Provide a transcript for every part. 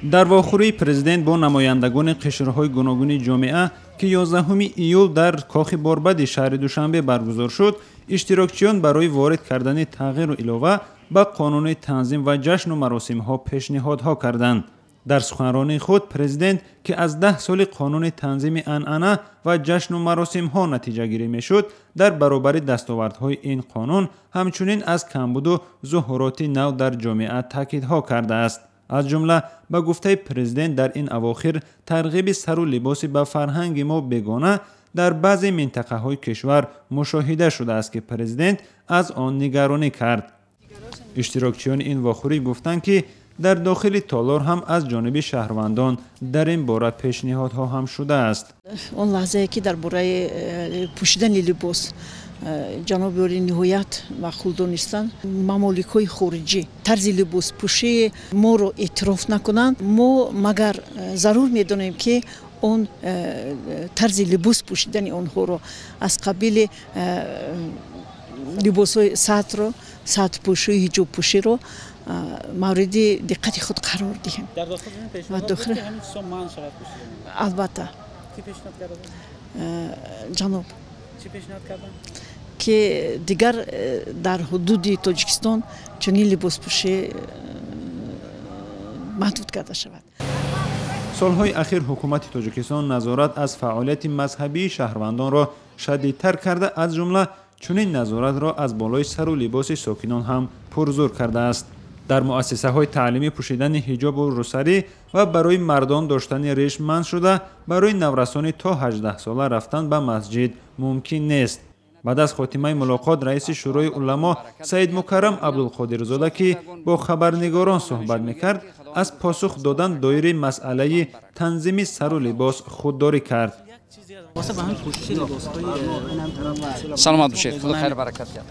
Дар вохӯрии президент бо намояндагони қишрҳои гуногуни ҷомеа, ки 11 июл дар кохи Борбади шаҳри Душанбе баргузор шуд, иштирокчиён барои ворид кардани тағйиру илова ба қонуни танзим ва ҷашну маросимҳо пешниҳодҳо карданд. Дар суханронии худ президент, ки аз 10 соли қонуни танзими анъана ва ҷашну маросимҳо натиҷагирӣ мешуд, дар баробари дастовардҳои ин қонун ҳамчунин аз камбуду зуҳуроти нав дар ҷомеа таъкидҳо кардааст. Аз ҷумла, ба гуфтаи президент, дар ин авохир тарғиби сару либоси ба фарҳанги мо бегона дар баъзе минтақаҳои кишвар мушоҳида шудааст, ки президент аз он нигаронӣ кард. Иштирокчиёни ин вохӯрӣ гуфтанд, ки дар дохили толор ҳам аз ҷониби шаҳрвандон дар ин бора пешниҳодҳо ҳам шудааст. Он лаҳзае ки дар бораи пӯшидани либос ҷаноби олӣ ниҳоят маъқул донистанд, мамоликҳои хориҷӣ тарзи либоспӯшии моро эътироф накунанд, мо магар зарур медонем, ки он тарзи либос пӯшидани онҳоро аз қабили либосҳои сатро, сатрпӯшию ҳиҷобпӯширо мавриди диққати худ қарор диҳем. Албатта, ҷаноб, ки дигар дар ҳудуди Тоҷикистон чунин либоспӯшӣ маҳдуд карда шавад. Солҳои ахир ҳукумати Тоҷикистон назорат аз фаъолияти мазҳабии шаҳрвандонро шадидтар карда, аз ҷумла чунин назоратро аз болои сару либоси сокинон ҳам пурзур кардааст. Дар муассисаҳои таълимӣ пӯшидани ҳиҷобу рӯсарӣ ва барои мардон доштани риш манъ шуда, барои наврасони то 18сола рафтан ба масҷид мумкин нест. Баъд аз хотимаи мулоқот раиси Шӯрои уламо Саидмукаррам Абдулқодирзода, ки бо хабарнигорон суҳбат мекард, аз посух додан доири масъалаи танзими сару либос худдорӣ кард. Саломат бошед, худо хайр баракат диҳад.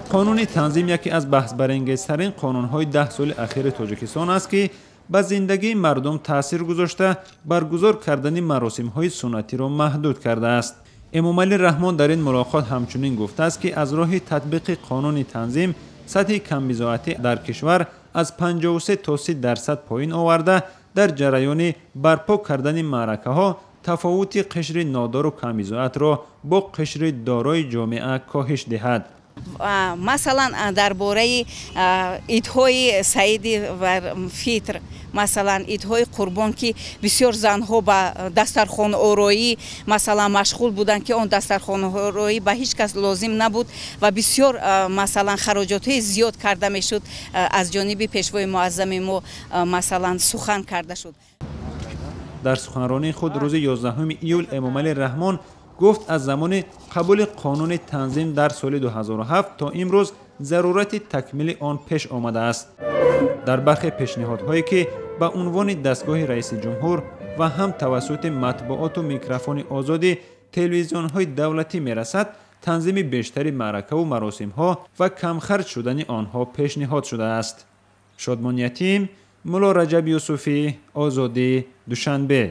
Қонуни танзим яке аз баҳсбарангезтарин қонунҳои 10 соли ахири Тоҷикистон аст, ки ба зиндагии мардум таъсир гузошта, баргузор кардани маросимҳои суннатиро маҳдуд кардааст. Эмомалӣ Раҳмон дар ин мулоқот ҳамчунин гуфтааст, ки аз роҳи татбиқи қонуни танзим сатҳи камбизоатӣ дар кишвар аз 53 то 30% поин оварда, дар ҷараёни барпо кардани маъракаҳо тафовути қишри нодору камбизоатро бо қишри дорои ҷомеа коҳиш диҳад. Масалан, дар бораи идҳои саиди фитр, масалан, идҳои қурбон, ки бисёр занҳо ба дастархонороӣ, масалан, машғул буданд, ки он дастархонороӣ ба ҳеҷ кас лозим набуд ва бисёр, масалан, хароҷотҳои зиёд карда мешуд, аз ҷониби пешвои муаззами мо, масалан, сухан карда шуд. Дар суханронии худ рӯзи 11 июл Эмомалӣ Раҳмон гуфт, аз замони қабули қонуни танзим дар соли 2007 то имрӯз зарурати такмили он пеш омадааст. Дар бархе пешниҳодҳое, ки ба унвони дастгоҳи раиси ҷумҳур ва ҳам тавассути матбуоту микрофони озоди телевизионҳои давлатӣ мерасад, танзими бештари маъракаву маросимҳо ва камхарҷ шудани онҳо пешниҳод шудааст. Шодмон Ятим, Мулло Раҷаб Юсуфӣ, Озодӣ, Душанбе.